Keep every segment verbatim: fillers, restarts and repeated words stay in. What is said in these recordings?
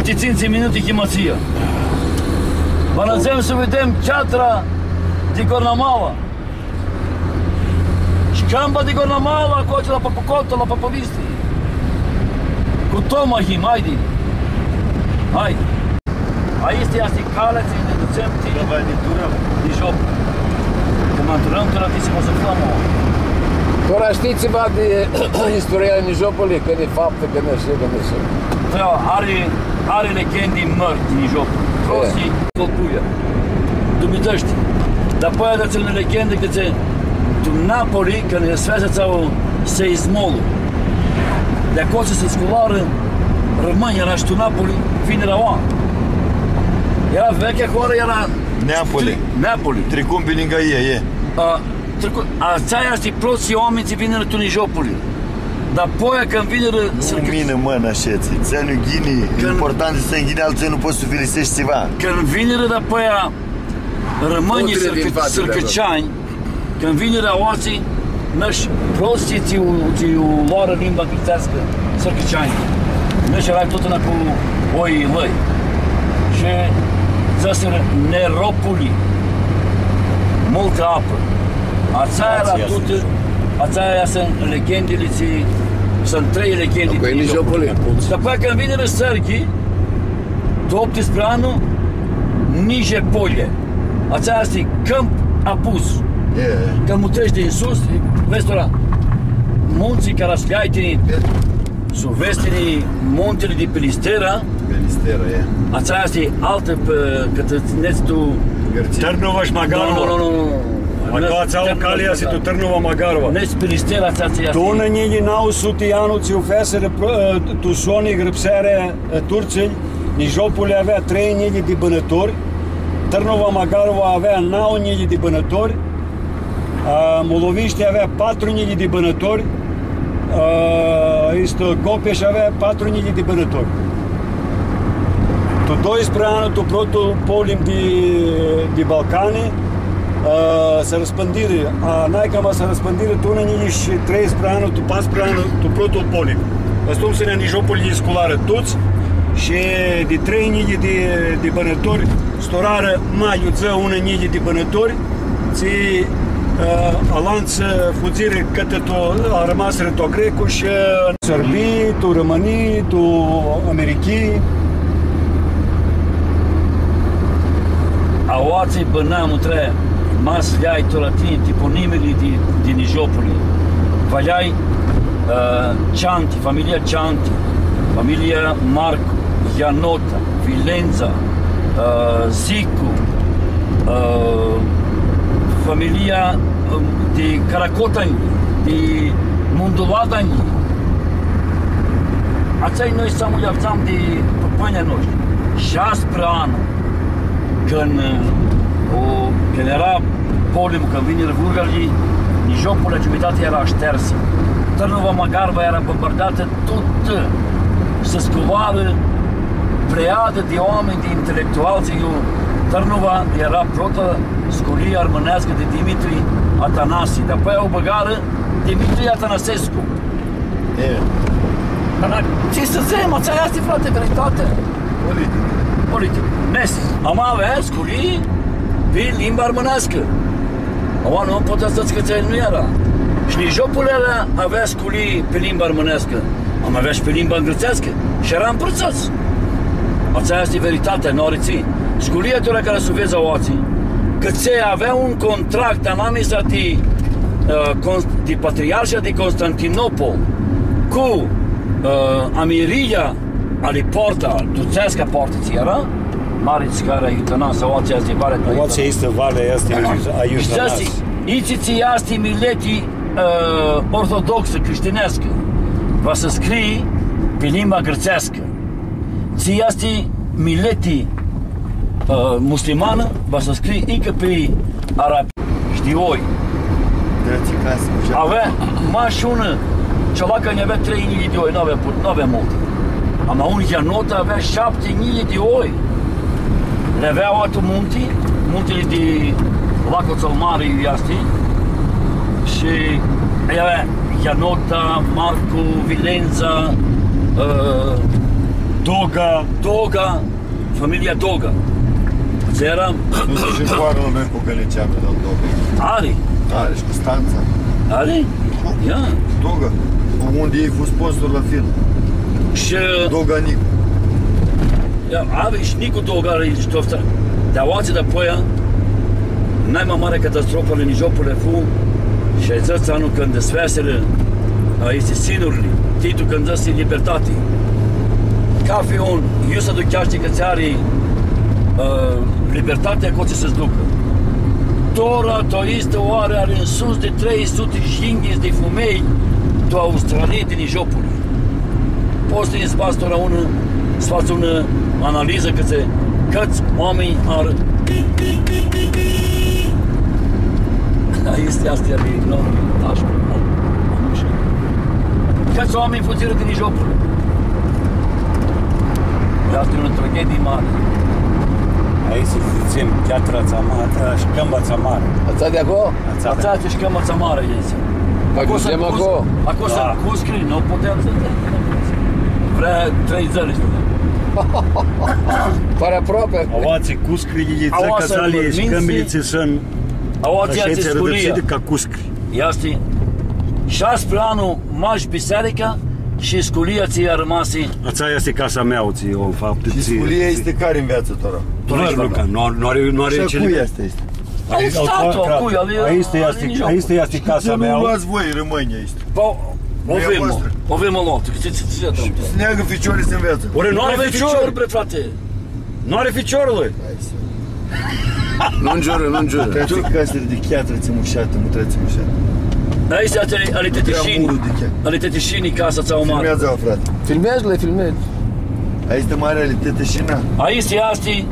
Shi tsintsi minuti chimatsia. Va nã dzãtsem s-videm Chatra di Gornamala. Shi cãmpa di Gornamala, aclo la Papucotto, la Papuvisti. Cu Toma him, haidi. Haidi. Aestã easti calea tsi nã dutsem ti Nijopoli. Cum intrãm, tora ti si pots s-aflãm. Tora shtii tsiva di istoria a Nijopoli, cã e faptã, cã nu shtiu, cã nu shtiu. Da, ari, ari legendi mãri di Nijopoli. E. Prosti, Tolcuia. Dumnidzã shtii. Dapoaia dzãtsi unã legendã cã tsi, tu Napoli, cãndu s-featsi atsel seismolu. Di aclo s-scularã armãnj, eara shi tu Napoli, vinirã aoa. Eara vechea hoarã, eara Neapoli. Neapoli. Tricum pi ningã ea, e. A, tricu-, atsea easti protslji oaminj tsi vinirã tu Nijopoli. Dapoaia cãndu vinirã... Nu sãrcã-, mini, mã, n-ashitsi. Tsi nu ghini, cãndu important easti s-ghini, altsã nu pots s-ufiliseshti tsiva. Cãndu vinirã dapoaia armãnjlji sãrcã-, sãrcãceanj, cãndu vinirã aoatsi, nãsh protslji tsi u, tsi u loarã limba grãtseascã, sãrcãceanj. Nãsh eara tut una cu oi lãi. Shi dzãsirã Neropoli. Multã apã. Atsea eara tutã, atsea easti legendili tsi, suntu trei legendi. Apoi di Nijopoli. Nijopoli. Dapoaia cãndu vinirã sãrghii, tu optusprã anlu, Nijepolje. Atsea easti cãmp apus. E. Cãndu mutreshti di nsus, vedz tora muntsãlj cari s-li ai tini, s-u vedz tini muntili di Pelistera. Pelistera, e. Atsea easti altã, pi, cãtã nets tu Gãrtsii. Tãrnova shi Magarova. Nu, nu, nu, nu, nu. Aclo atsea calea easti tu Tãrnova, Magarova. Nets Pelistera, atsea easti. Tu unã njilji nauã suti anlu tsi u featsirã, ã, tu soni grãpsearea, ã, turtsãlj, Nijopoli avea trei njilji di bãnãtori, Tãrnova Magarova avea nauã njilji di bãnãtori, a, Mulovishti avea patru njilji di bãnãtori, a, isto, Gopesh avea patru njilji di bãnãtori. Tu doisprã anlu, tu protlu polim di, di Balcani, a, s-arãspãndirã, a, nai cama s-arãspãndirã tu unã njilji shi treisprã anlu, tu patsprã anlu, tu protlu polim. Atumtsea Nijopoli scularã tuts shi di trei njilji di, di bãnãtori, s-turarã ma iudzã unã njilji di bãnãtori, tsi, ã, alantsã fudzirã cãtã tu, armasirã tu Grecu shi, ã, Sãrbii, tu Rãmãnii, tu Americhii. Aoatsi bãna, mutrã, ma s-ljai tu la tini tiponimili di, di Nijopoli. Va ljai, ã, Cianti, familia Cianti, familia Marcu, Janota, Vilenza, ã, Zicu, ã, familia, ã, di Caracotanj, di Munduladãnj. Atselj noi s-avdzam di pãpãnjlji a noshtri. Shasprã anlu, cãndu, ã, o, cãndu eara polimlu, cãndu vinirã vurgarlji, Nijopolea giumitati eara shtearsã. Tãrnova Magarova eara bombardatã, tutã, s-scularã pleadã di oaminj, di intelectuali, tsi iu Tãrnova eara prota sculii armãneascã di Dimitri Atanasi, dapoaia u bãgarã Dimitri Atanasescu. E. Dar tsi s-dzãtsem, atsea easti, frate, veritate. Politic. Politic. Nets, ama avea sculii pi limba armãneascã. Ama nu pots s-dzãts cã atsea nu eara. Shi Nijopolea avea sculii pi limba armãneascã, ama avea shi pi limba grãtseascã. Shi eara mpãrtsãts. Atsea easti veritatea, nu ari tsi. Sculia tora cari s-u vedz aoatsi, cã tsi avea un contract anamisa di, ã, Const-, di Patriarhia di Constantinopol cu, ã, Amiria ali Porta, turtseasca Porta tsi eara, mari tsicari a Iutãna, aoatsi easti valea. Aoatsi easti valea, easti a Iutãna. Shi dzãsi, itsi tsi easti mileti, ã, ortodoxã, crishtineascã, va s-scrii pi limba grãtseascã. Tsi easti mileti, ã, muslimanã, va s-scrii icã pi arabi. Shi di oi. Di tsi casã, avea mash unã, ceva cã avea trei njilji di oi, nu avea pu-, nu avea multi. Ama un Janota avea shapti njilji di oi. Li avea aoa tu munti, muntili di Lacotsã al Mari, iu easti. Shi avea Janota, Marcu, Vilenza, ã, Doga. Doga, familia Doga. Tsi eara? Nu shtiu shi în coarul meu cu Gălăceanu, domnul Doga. Ari? Ari, shi Constanța. Ari? Ia. Doga. Cu unde ei fu sponsor la film. Shi Doga Nicu. Ia, ari shi Nicu Doga, ari shi tofta. Di aoatsi dapoaia, naima marea catastrofã ali Nijopuli fu shaidzãts anlu cãndu s-feasirã, a, aesti sinurli, Titu cãndu dzãsi libertati. Cafi un, iu s-aducheashti cã tsi ari, ã, libertatea, aclo tsi s-ducã. Tora, tu aistã oarã, ari nsus di trei suti yinghits di fumelj tu Australii, di Nijopuli. Pots s-nji sbats tora unã, s-fats unã analizã cãtse, cãts oaminj ar... Aestã easti, easti ali, nu, tash, nu shtiu. Cãts oaminj fudzirã di Nijopuli. Easti unã traghedii mari. Aestã s-dzãtsem, Cheatra tsi mari, Shcãmba tsi mari. Atsea di aclo? Atsea. Atsea tsi Shcãmba tsi mari easti. Pãi, aclo s-, aclo. Aclo s-, da, cuscri, nu putem s-, vrea trei dzãli. Pari aproapi. Aoatsi cuscri, aoatsi cãsãli, Shcãmbili tsi suntu, aoatsi, ashi, tsi sculia. Ca cuscri. Easti. Shi aspri anlu mash bisearica shi sculia tsi armasi. Atsea easti casa mea, tsi, în fapt, shi tsi, sculia easti cari nveatsã tora? Vãrnu, ca, nu, nu ari, nu ari. Shi a cui easti? Aestã easti, aestã easti casa mea. Nu luats voi, rãmãnj, easti. Pãi, u avem, u avem aoatsi, cã tsi, tsi, tsi, tsi, s-neagã ficiorlji s-nveatsã. Ore, nu ari ficior, bre, frate. Nu ari ficiorlu. Hai s-, nu ngiurã, nu ngiurã. Trepti casili di Cheatrã, tsi mushatã, nu trepti mushatã. Aestã easti ali teti Shini. Ali teti Shini, casa atsea mari. Filmeadzã, frate. Filmeadzã, li filmeadzã. Aestã easti marea ali teti Shini? Aestã easti,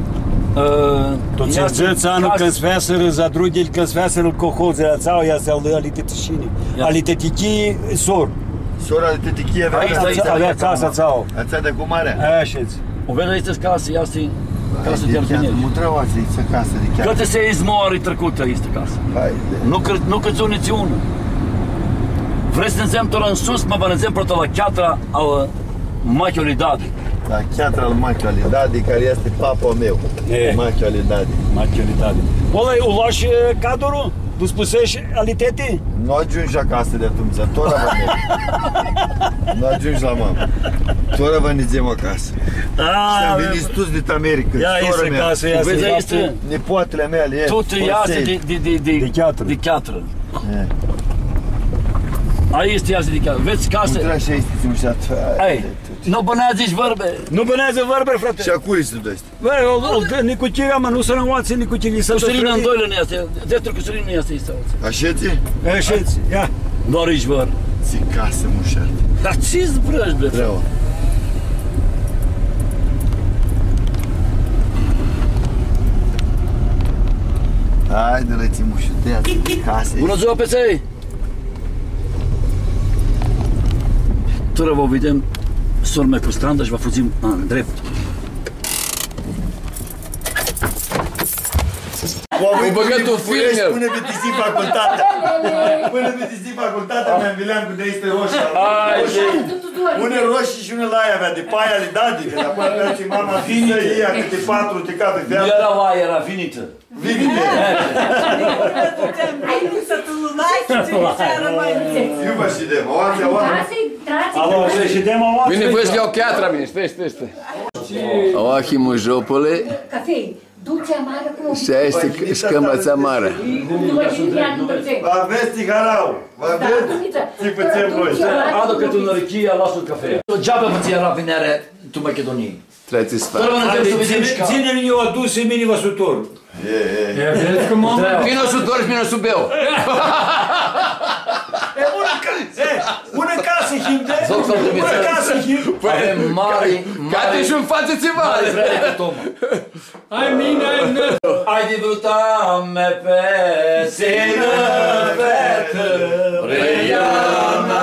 ã, tu tsi dzãts, anlu cãndu s-feasirã zadrughili, cãndu s-feasirã colhozili, atsea easti ali teti Shini. Ia. Ali teti Chi, sor. Sora ali teti Chi avea, aestã, aestã avea casa atsea. Atsea di cu marea? Ashi. U vedz, aestã casã, easti casã di albineshi. Mutrau atsea, easti casã di Cheatrã. Cãtã s-easti mari tricutã aestã casã. Haide. Nu cã-, nu cãtsu nitsi unã. Vrei s-nidzem tora nsus, ma va nidzem prota la Cheatra al Machiului Dadi. La Cheatra al Machiului Dadi, cari easti paplu a meu. E. Machiului Dadi. Machiului Dadi. Ola, u loash, e, cadurlu? Tu spuseshi ali teti? Nu agiumshu acasã di atumtsea, tora va nidz. Nu agiumshu la mama. Tora va nidzem acasã. A, shi am vinit tuts dit America. Ia, sora mea. Ia, easti casã, ia, easti casã. Vedz, easti. Nipoatili a meali, e. Tut easti di, di, di, di, di Cheatrã. Di Cheatrã. E. Aestã easti di Cheatrã. Vedz casã. Uite, ashi easti, tsi mushat. Ai, nu bãneadzã vãrbi. Nu bãneadzã vãrbi, frate. Shi a cui suntu aesti? Bã, o, o, nicuchiri, ama, nu s-nã aoatsi nicuchiri, s-... Cusurinã, în doilea nu easti, dreptul cusurinã nu easti, easti aoatsi. Ashitsi? Ashitsi, ia. Doar aici vãr. Tsi casã mushatã. Dar tsi zburãshti, bre? Vreau. Haide, lã, tsi mushuteatsã, tsi casã. Bunã dzua, peței! Tora va videm sora mea cu Stranda shi va fudzim, a, dreptu. U bãgã tu filmul. Pãnã mi disi facultatea. Pãnã mi disi facultatea, mi nvileam cu deaesti roshi. Ai, roshi. Unã roshi shi unã lai avea, di paia ali dadi, cã dapoaia avea shi mama, vinitã. Ea, cãti patru, ti cafi featã. Nu eara lai, eara vinitã. Vinitã. Ai, nu s-tu lunai, s-tu lunai. Iu va shidem, aoatsi, aoatsi. Alo, s-shidem aoatsi. Mini, voi s-ljau Cheatra, mini, stai, stai, stai. Aoa, him Nijopuli. Cafe, dulce amară cu... Shi aestã easti Shcãmba tsi mari. Va avets tiharau, va avets tsi fãtsem noi. Adu cãti unã rãchii, alasã un cafe. Geaba fãtsea la vineri tu Machidunii. Tretsi s-fats. Tora va nidzem s-videm shi ca... Dzã-nj, dzã-nj, eu adusi mini va sutor. E, e. E, vedz cum am... Mini va sutor shi mini va subeu. E, unã ca-, e, unã casã him, de? Unã casã him. Pãi, avem mari, mari, cati shi-nj fatsi tsiva. Mari vreari cu Toma. Ai mini, ai mini. Ai di vãrã tame pe sinã, fetã, Briana,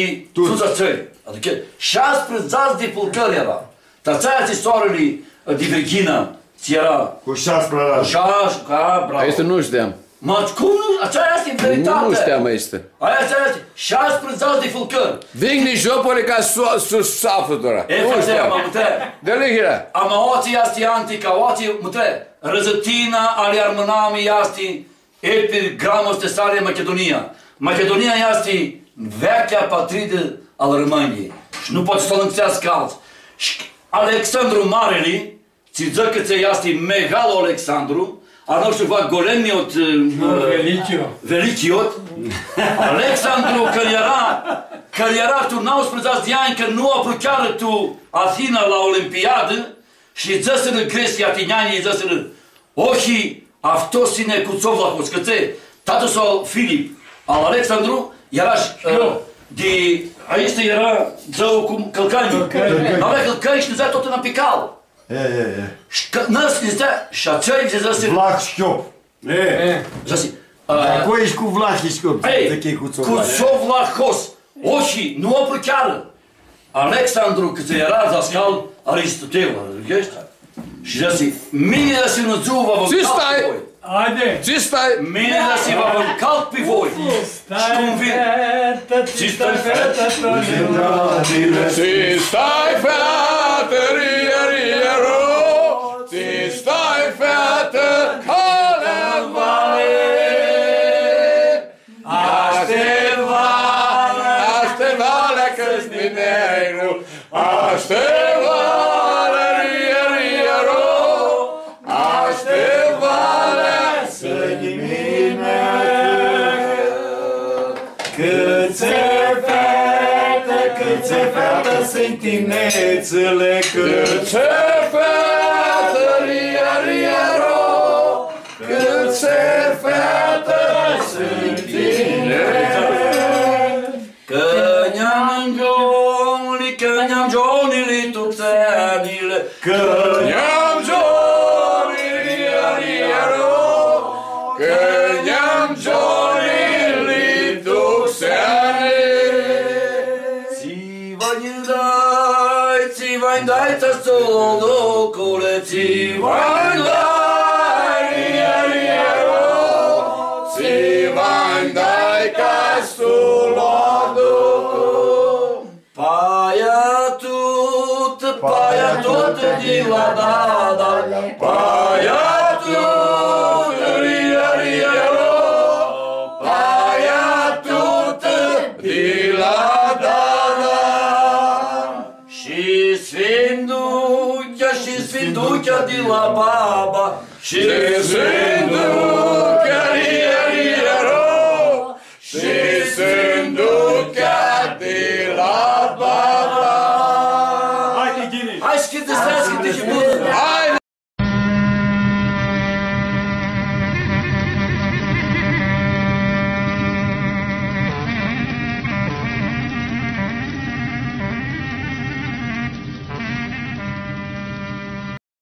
di tuts atselj. Adicã shasprãdzatsi di fulcãri eara. Dar tsi easti soarili di Virghina, tsi eara cu shasprã arãdz. Cu shas-, ca, bravo. Aestã nu shteam. Ma cum nu? Atsea easti veritate. Nu shteam aestã. Aia, atsea easti. Shasprãdzatsi di fulcãri. Vin nishopole ca s-, s-, s-aflu tora. E, nu shteam, ma, mutrea. Dealihea. Ama aoatsi easti antica, aoatsi, mutrea. Rãzãtina ali armãnami easti epigramã aestã sali Machidunia. Machidunia easti veaclja patridã al Rãmãnjlji. Shi nu poati s-u alãxeascã altsã. Shi Alexandru Marili, tsi dzãc cã tsi easti Megalu Alexandru, a nostru va golemiot, ã, Velichiot. Velichiot. Alexandru, cã eara, cã eara tu nauãsprãdzatsi di anj, cã nu apruchearã tu Athina la Olimpiadã, shi dzãsirã gretslji, atinjanjlji dzãsirã, ohi, aftos hine Kutsovlahos, cã tsi, tatã-su al Filip, al Alexandru, eara shi, ã, di, aestã eara, dzã-u cum, cãlcãnj. Cãlcãnj. Avea cãlcãnj shi nidzea tut pi cal. E, e, e. Shi cã, nãs, nidzea, shi atsel dzãsi. Vlah shchiop. E. E. Dzãsi, ã, aclo easti cu vlah shchiop, ei, dzãc ei Kutsovlahos. Kutsovlahos. Ohi, nu apruchearã. Alexandru, cã tsi eara dascal Aristotel, dzãtseashti? Shi dzãsi, mini, dzãsi, unã dzuã va vã ncalc pi voi. Tsi stai? Haide! Tsi stai? Mini, dzãsi, va vã ncalc pi voi. Shi cum vin? Tsi stai, featã? Tsi stai, featã, ri, ri, ro? Tsi stai, featã, calea vale? Ashti vale, ashti vale, cã-s di negru, ashti vale, ri, ri, ro, ashti vale, s-nj-minecã. Cãtse featã, cãtse featã, s-nj-tinetsile, cãtse featã, ri, ri, ro, cãtse featã, s-nj-tinetsile. Cã nj-am gioni, cã nj-am gioni, li tu xeanile. Cã nj-am gioni, ri, ri, ro, cã nj-am gioni, li tu xeanile. Tsi va nj-dai, tsi va nj-dai, ca s-lu duc, tsi va nj-dai, ri, ri, ro, tsi va nj-dai, ca s-lu duc. Paia tutã, paia tutã di la dada, paia tutã, ri, ri, ro, paia tutã di la dada. Shi sfinduchea, shi sfinduchea di la baba, shi sfinduchea